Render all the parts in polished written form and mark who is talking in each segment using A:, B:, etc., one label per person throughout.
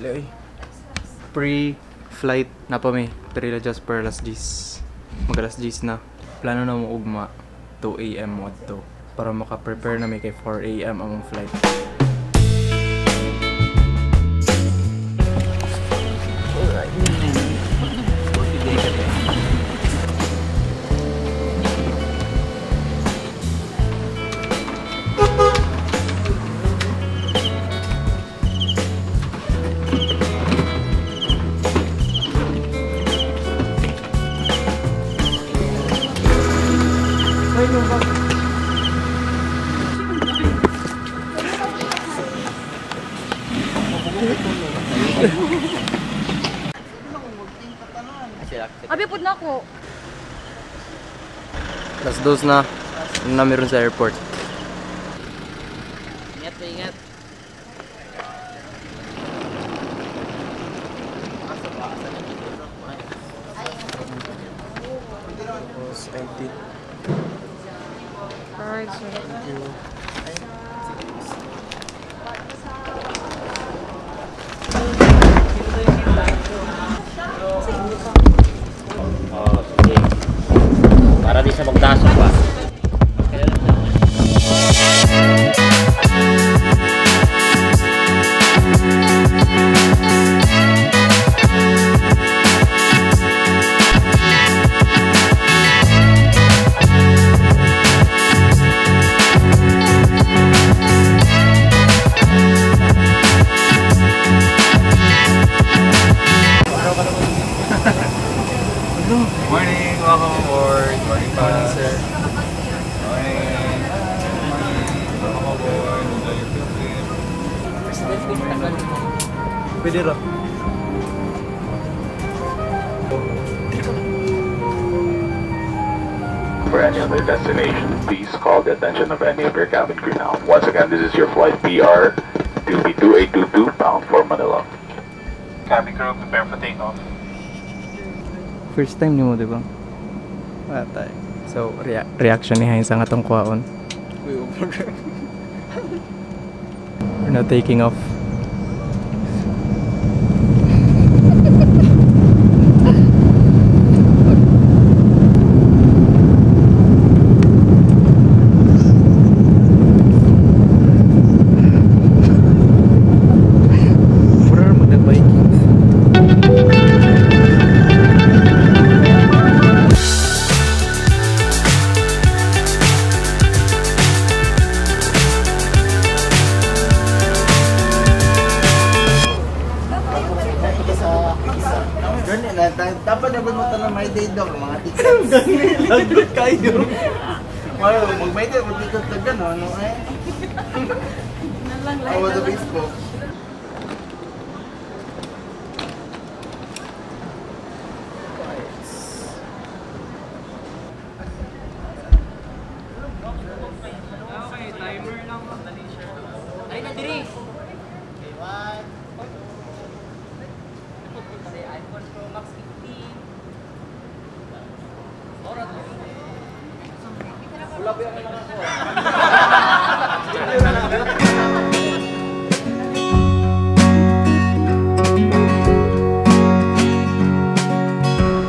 A: Lay. Pre-flight na pa mi. Pero just per alas 10. Mag alas 10 na. Plano na mo ugma 2 a.m. wadto para maka-prepare na mi kay 4 a.m. among flight.
B: Abi pud na ako.
A: Alas 2 na na meron sa airport.
C: Ingat, ingat.
A: Tapos ID.
B: Alright, sir.
A: Thank you.
C: Oh, sige. Para di sa magdasok ba?
D: Morning, welcome aboard. Morning pa.
A: Morning, sir.
D: Morning. Morning. Welcome aboard. Enjoy your field trip.
A: Pwede ra.
E: For any other destination, please call the attention of any of your cabin crew now. Once again, this is your flight PR 2B2822 bound for Manila.
D: Cabin crew, prepare for takeoff.
A: First time nimo, di ba? Patay. So, reaction ni Heinz ang atong kuhaon. We're not taking off. Mura mo the Vikings.
F: Dapat na mo tanong may day dog, mga tickets.
A: Lagot kayo.
F: Well, mag-may day, mag-ticket ka gano'n, no eh. Awa sa Facebook.
C: Okay, timer lang. Dali siya. Ay, nadiri! Okay, one. iPhone Pro Max 15.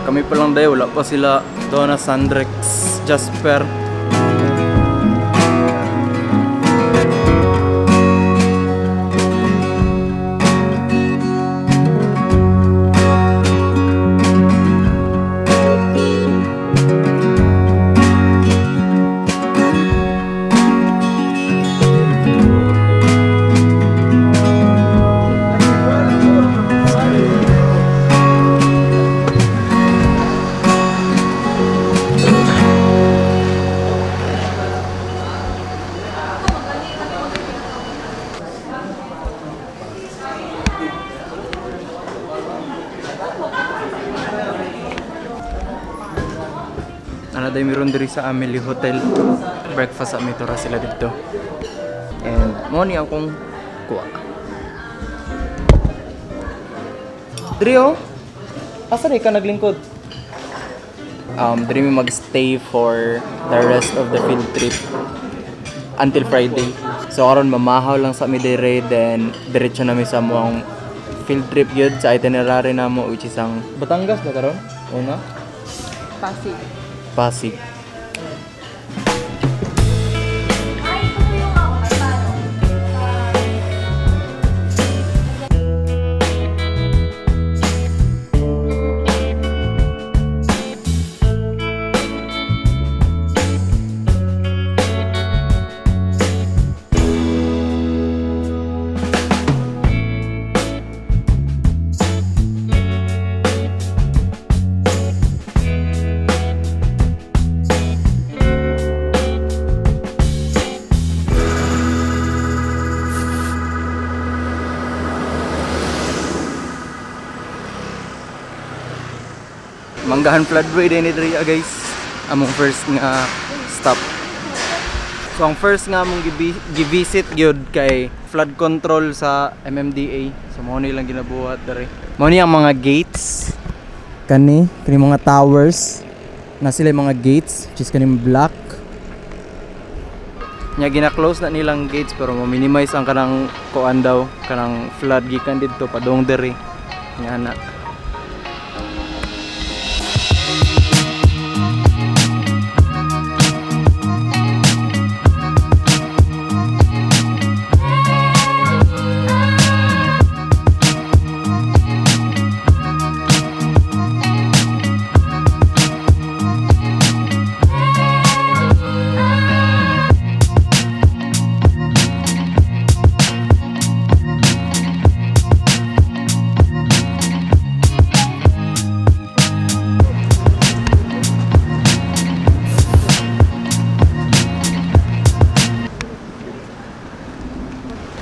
A: Kami pa lang dayo, wala pa sila Donna, Sandrex, Jasper. Ano day meron diri sa Amelie Hotel. Breakfast sa mitura sila dito. And mo ni akong kuha. Diri oh. Asa di ka naglingkod? Diri mi magstay for the rest of the field trip until Friday. So karon mamahaw lang sa mi dire, then diretso na mi sa muang field trip gyud sa itinerary namo, which is ang Batangas ba karon? Una?
B: Pasig.
A: Pasig. Manggahan Floodway din ni diri, guys. Among first nga stop. So ang first nga among gi-visit gyud kay flood control sa MMDA. So mao ni lang ginabuhat diri. Mao ni ang mga gates. Kani, kani mga towers na sila yung mga gates, which is kaning black. Nya gina-close na nilang gates pero mo-minimize ang kanang kuan daw, kanang flood gikan didto padung diri. Nya na.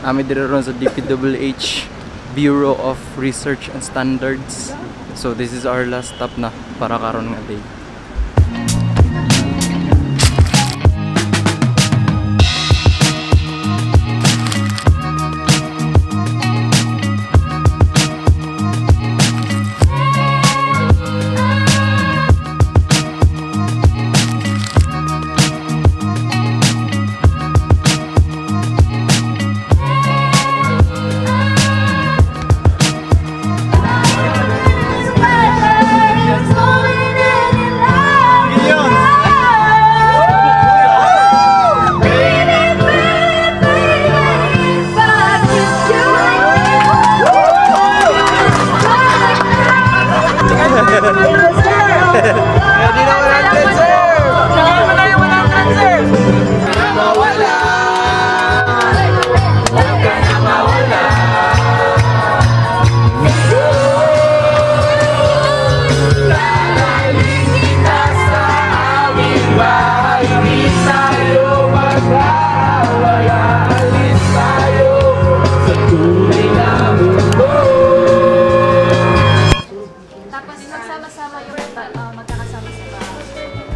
A: Ami diri ron sa DPWH Bureau of Research and Standards. So this is our last stop na para karon nga day.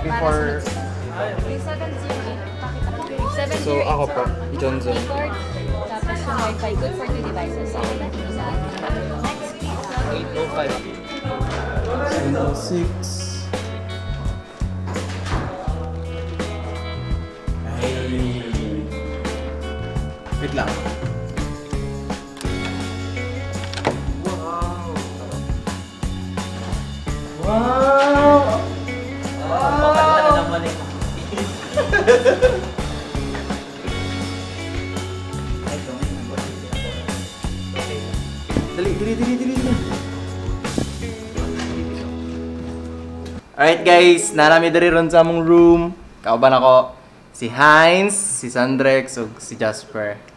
A: Before
B: So,
A: ako po, Johnson.
B: Tapos yung wifi, good for 2 devices. Next, please.
A: 805. 706. Ay. Wait lang. Wow! Wow! Dali, dali, dali, dali, dali. Alright guys, narami diri ron sa among room. Kauban ako si Heinz, si Sandrex, ug si Jasper.